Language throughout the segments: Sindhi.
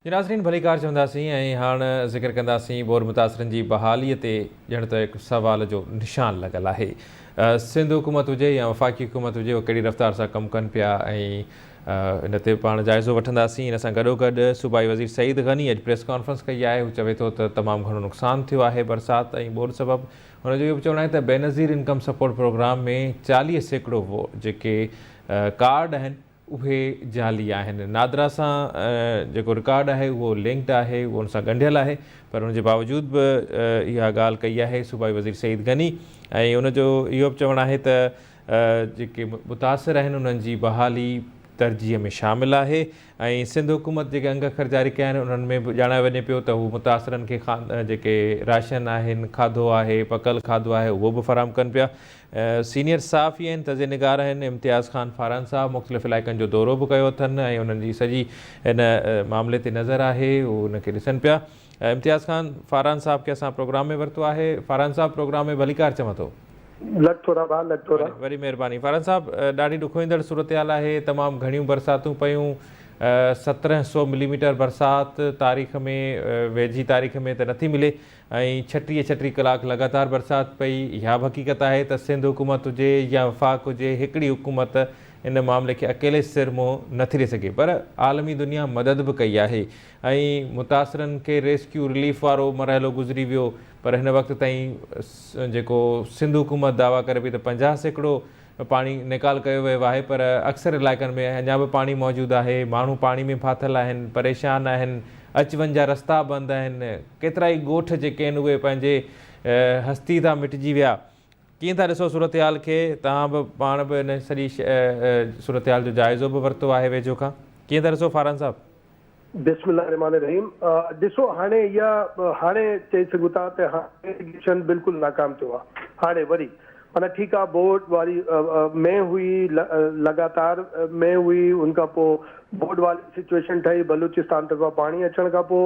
جي ناظرين ڀليڪار چونداسين ۽ هاڻ ذڪر ڪنداسين ٻوڏ متاثرن جي بحالي تي ڄڻ ته هڪ سوال جو نشان لڳل آهي سنڌ حڪومت هجي يا وفاقي حڪومت هجي اهي ڪهڙي رفتار سان ڪم ڪن پيا ۽ ان تي پاڻ جائزو وٺنداسين ان سان گڏوگڏ صوبائي وزير سعيد غني اڄ پريس ڪانفرنس ڪئي آهي هو چوي ٿو ته تمام گهڻو نقصان ٿيو آهي برسات ۽ ٻوڏ سبب هن جو اهو به چوڻ آهي ته بينظير انڪم سپورٽ پروگرام ۾ 40% جيڪي ڪارڊ آهن اهي جعلي آهن. نادرا سان جيڪو رڪارڊ آهي اهو لنڪڊ آهي اهو ان سان ڳنڍيل آهي پر ان جي باوجود به اها ڳالهه ڪئي آهي صوبائي وزير سعيد غني ۽ ان جو اهو به چوڻ آهي ته جيڪي متاثر آهن انهن جي بحالي ترجيح ۾ شامل آهي ۽ سنڌ حڪومت جيڪي انگ اکر جاري ڪيا آهن انهن ۾ به ڄاڻايو وڃي پيو ته هو متاثرن کي جيڪي راشن آهن کاڌو آهي پڪل کاڌو آهي اهو به فراهم ڪن پيا سينيئر صحافي آهن، تجزيي نگار آهن، امتياز خان فاران صاحب مختلف علائقن جو دورو به ڪيو اٿن ۽ انهن جي سڄي ان معاملي تي نظر آهي، هو ان کي ڏسن پيا. امتياز خان فاران صاحب کي اسان پروگرام ۾ ورتو آهي. فاران صاحب پروگرام ۾ ڀليڪار چوان ٿو. لک ٿورا ڀاء لک ٿورا. وڏي مهرباني فاران صاحب ڏاڍي ڏکوئيندڙ صورتحال آهي تمام گهڻيون برساتون پيون 1700 ملي ميٽر برسات تاريخ ۾ ويجهي تاريخ ۾ ته نٿي ملي ۽ ڇٽيهه ڇٽيهه ڪلاڪ لڳاتار برسات پئي، اها به حقيقت آهي ته سنڌ حڪومت هجي يا وفاق هجي هڪڙي حڪومت ان معاملي کي اڪيلي سر منهن نٿي ڏئي سگهي پر عالمي دنيا مدد به ڪئي آهي ۽ متاثرن کي ريسڪيو رليف وارو مرحلو گذري ويو پر هن وقت تائين جيڪو سنڌ حڪومت دعويٰ ڪري پئي ته 50% پاڻي نيڪال ڪيو ويو آهي پر اڪثر علائقن ۾ اڃا به پاڻي موجود آهي، ماڻهو پاڻي ۾ ڦاٿل آهن، پريشان آهن، اچ وڃ جا رستا بند آهن، ڪيترائي ڳوٺ جيڪي آهن اهي پنهنجي هستي تان مٽجي ويا. ڪيئن ٿا ڏسو صورتحال کي؟ توهان به پاڻ به ان سڄي صورتحال جو جائزو به ورتو آهي ويجهو کان، ڪيئن ٿا ڏسو فاران صاحب؟ بسم الله الرحمٰن الرحيم ڏسو هاڻي اها هاڻي چئي سگهون ٿا ته هاڻي ايريگيشن بلڪل ناڪام ٿيو آهي هاڻي وري معنيٰ ٺيڪ آهي بورڊ واري مينهن هئي لڳاتار مينهن هئي ان کان پوء بورڊ واري سچويشن ٺهي بلوچستان طرفان پاڻي اچڻ کان پوء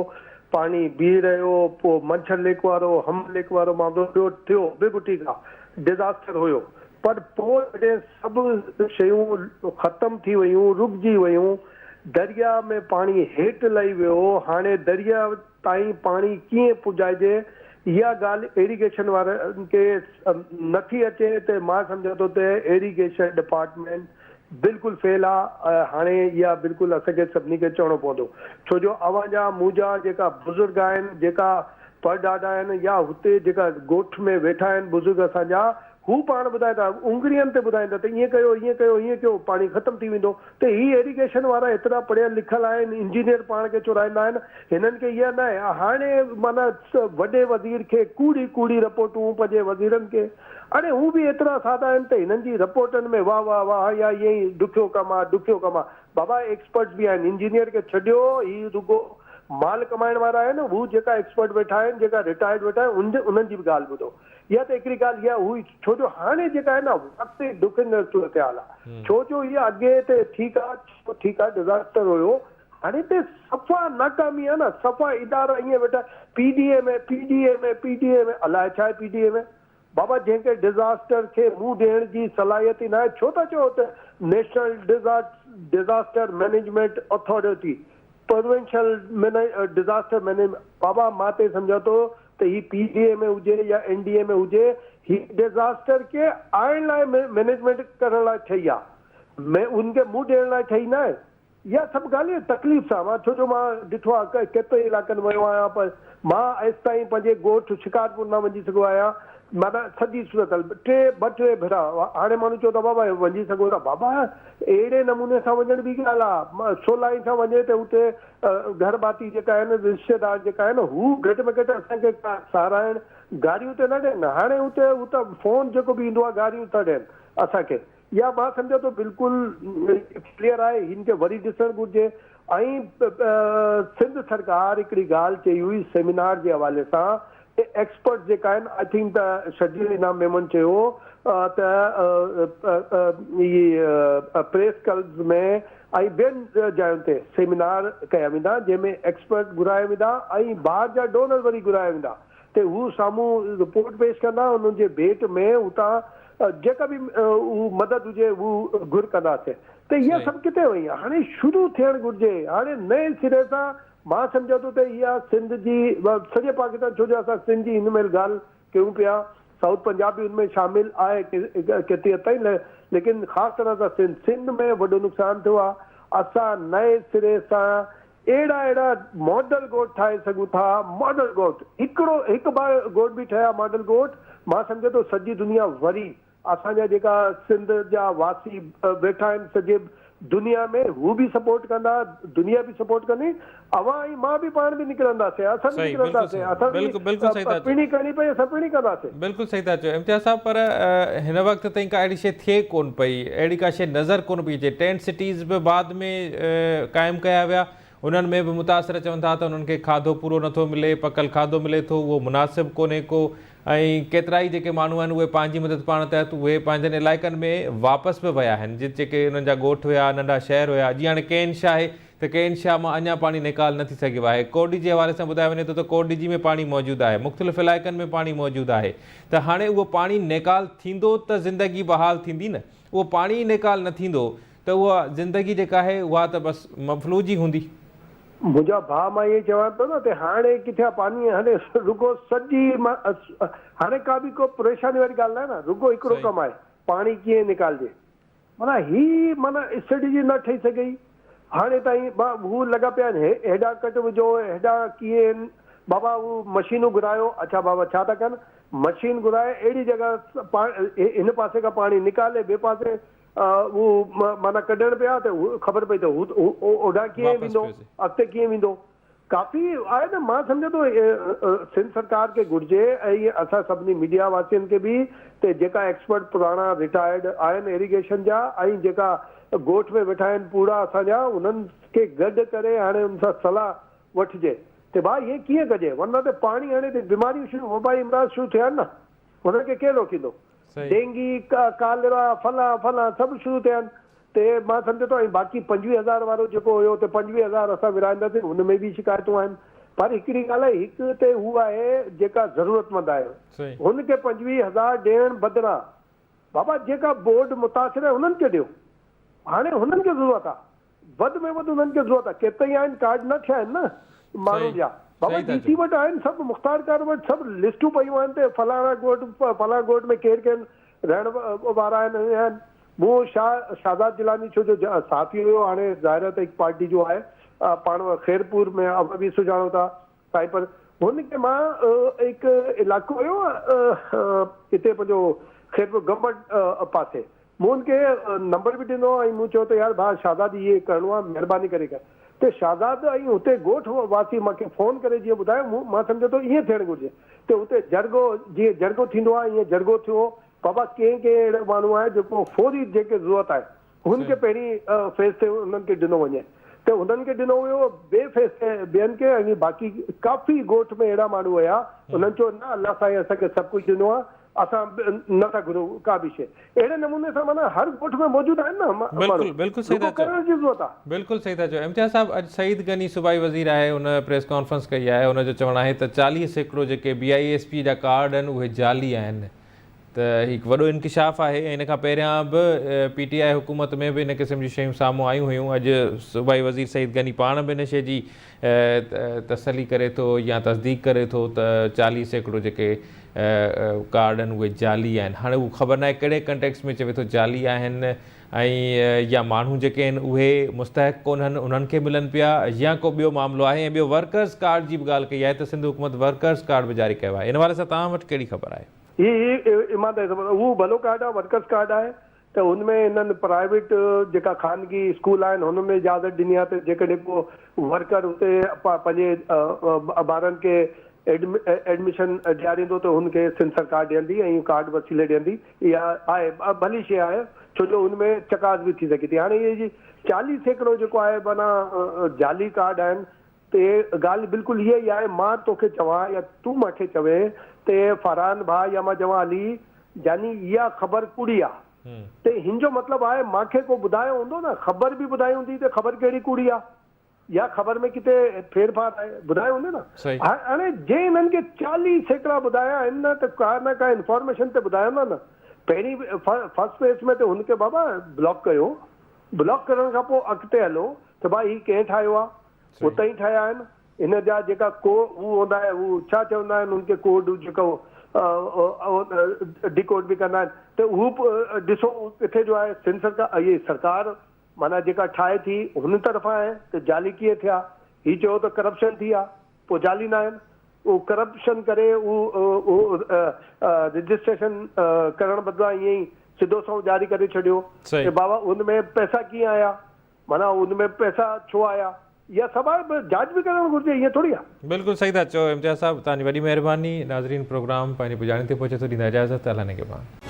پاڻي بيهي رهيو پوء منڇر ليڪ وارو هم ليڪ وارو معاملو ٻيو ٿيو بلڪل ٺيڪ آهي ڊزاسٽر هيو پر پوء جڏهن سڀ شيون ختم ٿي ويون رڪجي ويون درياء ۾ پاڻي هيٺ لهي ويو، هاڻي درياء تائين پاڻي ڪيئن پڄائجي، اها ڳالهه ايريگيشن وارن کي نٿي اچي ته مان سمجهان ٿو ته ايريگيشن ڊپارٽمينٽ بلڪل فيل آ، هاڻي اها بلڪل اسان کي سڀني کي چوڻو پوندو، ڇو جو اوهان جا منهنجا جيڪا بزرگ آهن، جيڪا پڙڏاڏا آهن يا هتي جيڪا ڳوٺ ۾ ويٺا آهن بزرگ اسان جا، هو پاڻ ٻڌائين ٿا، اونگرين تي ٻڌائين ٿا ته ائين ڪيو، ائين ڪيو، ائين ڪيو، پاڻي ختم ٿي ويندو ته هي ايريگيشن وارا ايترا پڙهيل لکيل آهن، انجنيئر پاڻ کي چورائيندا آهن، هنن کي اها ناهي. هاڻي معنيٰ وڏي وزير کي ڪوڙي ڪوڙي رپورٽون پنهنجي وزيرن کي، اڙي هو به ايترا سادا آهن ته هنن جي رپورٽن ۾ واهه واهه واهه يا ائين ئي ڏکيو ڪم آ، ڏکيو ڪم آ. بابا ايڪسپرٽس به آهن، انجنيئر کي ڇڏيو، هي رڳو مال ڪمائڻ وارا آهن، هو جيڪا ايڪسپرٽ ويٺا آهن، جيڪا رٽائرڊ ويٺا آهن، انهن جي به ڳالهه ٻڌو. اها ته هڪڙي ڳالهه اها هئي ڇو جو هاڻي جيڪا آهي نه واقعي ڏکندڙ صورتحال آهي ڇو جو هي اڳي ته ٺيڪ آهي ٺيڪ آهي ڊزاسٽر هيو هاڻي ته صفا ناڪامي آهي نه صفا ادارا ائين ويٺا P D M A P D M A P D M A الائي ڇا آهي پي ڊي ايم اي بابا جنهن کي ڊزاسٽر کي منهن ڏيڻ جي صلاحيت ئي ناهي ڇو ٿا چئو ته national disaster management authority provincial disaster management بابا مان ته سمجهان ٿو ته هي پي ڊي ايم اي هجي يا اين ڊي ايم اي هجي هي ڊزاسٽر کي آڻڻ لاء مئنيجمينٽ ڪرڻ لاء ٺهي آ ان کي منهن ڏيڻ لاء ٺهي ناهي اها سڀ ڳالهيون تڪليف سان مان ڇو جو مان ڏٺو آ ڪيترن ئي علائقن ويو آهيان پر مان ايستائين پنهنجي ڳوٺ شڪارپور نه وڃي سگهيو آهيان معنيٰ سڄي صورتحال ٽي ٻه ٽي ڀيرا هاڻي ماڻهو چون ٿا بابا وڃي سگهو ٿا بابا اهڙي نموني سان وڃڻ ٻي ڳالهه آ سولائي سان وڃي ته اتي گهر ڀاتي جيڪا آهن رشتيدار جيڪا آهن هو گهٽ ۾ گهٽ اسان کي ساراهڻ گاريون ته نه ڏين هاڻي اتي هو ته فون جيڪو به ايندو آ گاريون ٿا ڏين اسان کي اها مان سمجهان ٿو بلڪل ڪليئر آهي هن کي وري ڏسڻ گهرجي ۽ سنڌ سرڪار هڪڙي ڳالهه چئي هئي سيمينار جي حوالي سان ته ايڪسپرٽس جيڪا آهن I think ته شرجيل انعام ميمڻ چيو ته هي پريس ڪلبز ۾ ۽ ٻين جاين تي سيمينار ڪيا ويندا جنهن ۾ ايڪسپرٽ گهرايا ويندا ۽ ٻاهر جا ڊونر وري گهرايا ويندا ته هو سامهون رپورٽ پيش ڪندا انهن جي ڀيٽ ۾ اتان جيڪا به هو مدد هجي هو گهر ڪنداسين ته اها سڀ ڪٿي وئي هاڻي شروع ٿيڻ گهرجي هاڻي نئين سري سان مان سمجهان ٿو ته اها سنڌ جي سڄي پاڪستان ڇو جو اسان سنڌ جي هن مهل ڳالهه ڪيون پيا سائوٿ پنجاب به ان ۾ شامل آهي ڪيتري حد تائين ليڪن خاص طرح سان سنڌ سنڌ ۾ وڏو نقصان ٿيو آهي اسان نئين سري سان اهڙا اهڙا ماڊل ڳوٺ ٺاهي سگهون ٿا ماڊل ڳوٺ هڪڙو هڪ ٻه ڳوٺ به ٺهيا ماڊل ڳوٺ مان سمجهان ٿو سڄي دنيا وري اسان جا جيڪا سنڌ جا واسي ويٺا آهن سڄي دنيا ۾ هو به سپورٽ ڪندا دنيا به سپورٽ ڪندي اوهان ۽ مان به پاڻ به نڪرنداسين اسان به صحيح بلڪل نڪرنداسين صحيح اسان بلڪل بلڪل صحيح به ٿا چئو. پڻي ڪرڻي پئي اسان پڻي ڪنداسين. بلڪل صحيح ٿا چئو امتياز صاحب پر هن وقت تائين ڪا اهڙي شيء ٿئي ڪون پئي اهڙي ڪا شيء نظر ڪون پئي اچي ٽينٽ سٽيز به بعد ۾ قائم ڪيا ويا انهن ۾ به متاثر چون ٿا ته انهن کي کاڌو پورو نٿو ملي، پڪل کاڌو ملي ٿو اهو مناسب ڪونهي ڪو ۽ ڪيترائي جيڪي ماڻهو آهن اهي پنهنجي مدد پاڻ تحت اهي پنهنجن علائقن ۾ واپس به ويا آهن جت جيڪي انهن جا ڳوٺ هيا ننڍا شهر هيا جيئن هاڻي ڪين شاهه آهي ته ڪين شاهه مان اڃا پاڻي نيڪال نه ٿي سگهيو آهي ڪوٽ ڊيجي حوالي سان ٻڌايو وڃي ٿو ته ڪوٽ ڊيجي ۾ پاڻي موجود آهي مختلف علائقن ۾ پاڻي موجود آهي ته هاڻي اهو پاڻي نيڪال ٿيندو ته زندگي بحال ٿيندي نه اهو پاڻي ئي نيڪال نه ٿيندو ته اها زندگي جيڪا آهي اها ته بس مفلوج ئي هوندي. منهنجا ڀاء مان ائين چوان پيو نه ته هاڻي ڪٿي آ پاني هاڻي رڳو سڄي هاڻي ڪا به ڪو پريشاني واري ڳالهه ناهي نه رڳو هڪڙو ڪم آهي پاڻي ڪيئن نڪالجي معنيٰ هي معنيٰ اسٽريٽجي نه ٺهي سگهي هاڻي تائين هو لڳا پيا آهن هيڏانهن ڪٽ وجهو هيڏانهن ڪيئن بابا هو مشينون گهرايو اڇا بابا ڇا ٿا ڪن مشين گهرائي اهڙي جڳهه هن پاسي کان پاڻي نڪالي ٻئي پاسي هو معنيٰ ڪڍڻ پيا ته خبر پئي ته هو اوڏانهن ڪيئن ويندو، اڳتي ڪيئن ويندو. ڪافي آهي نه مان سمجهان ٿو سنڌ سرڪار کي گهرجي ۽ اسان سڀني ميڊيا واسين کي به ته جيڪا ايڪسپرٽ پراڻا رٽائرڊ آهن ايريگيشن جا ۽ جيڪا ڳوٺ ۾ ويٺا آهن پوڙها اسان جا انهن کي گڏ ڪري هاڻي ان سان صلاح وٺجي ته ڀاء هيئن ڪيئن ڪجي ورنه ته پاڻي هاڻي ته بيماريون شروع وبائي امراض شروع ٿيا آهن نه انهن کي ڪير روڪيندو. ڊينگي، ڪالرا، فلان فلان سڀ شروع ٿيا آهن ته مان سمجهان ٿو ۽ باقي 25 هزار وارو جيڪو هيو ته 25 هزار اسان ورهائينداسين ان ۾ به شڪايتون آهن پر هڪڙي ڳالهه آهي هڪ ته هو آهي جيڪا ضرورتمند آهي هن کي 25 هزار ڏيڻ بدران بابا جيڪا بورڊ متاثر آهي انهن کي ڏيو هاڻي هنن کي ضرورت آهي وڌ ۾ وڌ انهن کي ضرورت آهي ڪيترائي آهن ڪارڊ نه ٺھيا آهن نه ماڻهن جا بابا ڊي سي وٽ آهن سڀ مختيارڪار وٽ سڀ لسٽون پيون آهن ته فلاڻا ڳوٺ فلاڻا ڳوٺ ۾ ڪير ڪير رهڻ وارا آهن ۽ آهن مون شاھ شھزاد جيلاني ڇو جو صحافي هيو هاڻي ظاهر آهي ته هڪ پارٽي جو آهي پاڻ خيرپور ۾ اوهان به سڃاڻو ٿا سائين پر هن کي مان هڪ علائقو هيو هتي پنهنجو خيرپور گمبٽ پاسي مون هن کي نمبر به ڏنو ۽ مون چيو ته يار ڀاء شهزاد هي ڪرڻو آهي مهرباني ڪري ڪر ته شهزاد ۽ هتي ڳوٺ واسي مان کي فون ڪري جيئن ٻڌايو مون مان سمجهان ٿو ائين ٿيڻ گهرجي ته هتي جرڳو جيئن جرڳو ٿيندو آهي ائين جرڳو ٿيو بابا ڪنهن ڪنهن اهڙو ماڻهو آهي جيڪو فوري جنهن کي ضرورت آهي هن کي پهرين فيز تي انهن کي ڏنو وڃي ته انهن کي ڏنو ويو ٻئي فيز تي ٻين کي ۽ باقي ڪافي ڳوٺ ۾ اهڙا ماڻهو هيا انهن چيو نه الله سائين اسان کي سڀ ڪجهه ڏنو آهي اسان نه ٿا گهرون ڪا به شيء اهڙي نموني سان معنيٰ هر ڳوٺ ۾ موجود آهن نه ماڻهو بلڪل بلڪل صحيح رڳو ٿا چئو ڪرڻ جي ضرورت آهي. بلڪل صحيح ٿا چئو امتياز صاحب اڄ سعيد غني صوبائي وزير آهي ان پريس ڪانفرنس ڪئي آهي ان جو چوڻ آهي ته 40% جيڪي بي I S P جا ڪارڊ آهن اهي جعلي آهن ته هي هڪ وڏو انڪشاف آهي ۽ ان کان پهريان به پي ٽي آء حڪومت ۾ به ان قسم جون شيون سامهون آيون هيون اڄ صوبائي وزير سعيد غني پاڻ به ان شيء جي تسلي ڪري ٿو يا تصديق ڪري ٿو ته 40% جيڪي ڪارڊ آهن اهي جعلي آهن هاڻي اهو خبر ناهي ڪهڙي ڪنٽيڪس ۾ چوي ٿو جعلي آهن ۽ يا ماڻهو جيڪي آهن اهي مستحق ڪونهن انهن کي ملن پيا يا ڪو ٻيو معاملو آهي ۽ ٻيو ورڪرز ڪارڊ جي به ڳالهه ڪئي آهي ته سنڌ حڪومت ورڪرز ڪارڊ به جاري ڪيو آهي ان حوالي سان توهان وٽ ڪهڙي خبر آهي؟ هي هي ايمانداري سان ٻڌايو هو ڀلو ڪارڊ آهي ورڪرز ڪارڊ آهي ته هن ۾ هنن پرائيويٽ جيڪا خانگي اسڪول آهن هن ۾ اجازت ڏني آهي ته جيڪڏهن ڪو ورڪر اتي پنهنجي ٻارن کي ايڊميشن ڏياريندو ته هن کي سنڌ سرڪار ڏيندي ۽ ڪارڊ وسيلي ڏيندي اها آهي ڀلي شيء آهي ڇو جو ان ۾ چڪاس به ٿي سگهي ٿي هاڻي اهي جي 40% جيڪو آهي معنيٰ جعلي ڪارڊ آهن ته ڳالهه بلڪل اها ئي آهي مان توکي چوان يا تون مان کي چوي ته فرحان ڀاء يا مان چوان علي جاني اها خبر ڪوڙي آ ته هن جو مطلب آهي مان کي ڪو ٻڌايو هوندو نه خبر به ٻڌائي هوندي ته خبر ڪهڙي ڪوڙي آ يا خبر ۾ ڪٿي ڦير ڦار آهي ٻڌايو هوندي نه هاڻي جنهن هنن کي 40% ٻڌايا آهن نه ته ڪا نه ڪا انفارميشن ته ٻڌايو نه نه پهرين فرسٽ فيز ۾ ته هن کي بابا بلاڪ ڪيو بلاڪ ڪرڻ کان پوء اڳتي هلو ته ڀاء هي ڪنهن ٺاهيو آهي اتان ئي ٺاهيا آهن. هن جا جيڪا ڪو هو هوندا آهن هو ڇا چوندا آهن ان کي ڪوڊ جيڪو ڊيڪوڊ به ڪندا آهن ته هو ڏسو ڪٿي جو آهي سنڌ سرڪار اهي سرڪار معنيٰ جيڪا ٺاهي ٿي هن طرفان آهي ته جعلي ڪيئن ٿيا هي چيو ته ڪرپشن ٿي آهي پوء جعلي نه آهن اهو ڪرپشن ڪري اهو رجسٽريشن ڪرڻ بدران ائين ئي سڌو سنئون جاري ڪري ڇڏيو ته بابا ان ۾ پئسا ڪيئن آيا معنيٰ ان ۾ پئسا ڇو آيا اها سڀ جاچ به ڪرڻ گهرجي ائين ٿوري آهي. بلڪل صحيح ٿا چئو امتياز صاحب توهان جي وڏي مهرباني ناظرين پروگرام پنهنجي پڄاڻي تي پهچي ٿو ڏيندا اجازت الله نگهبان.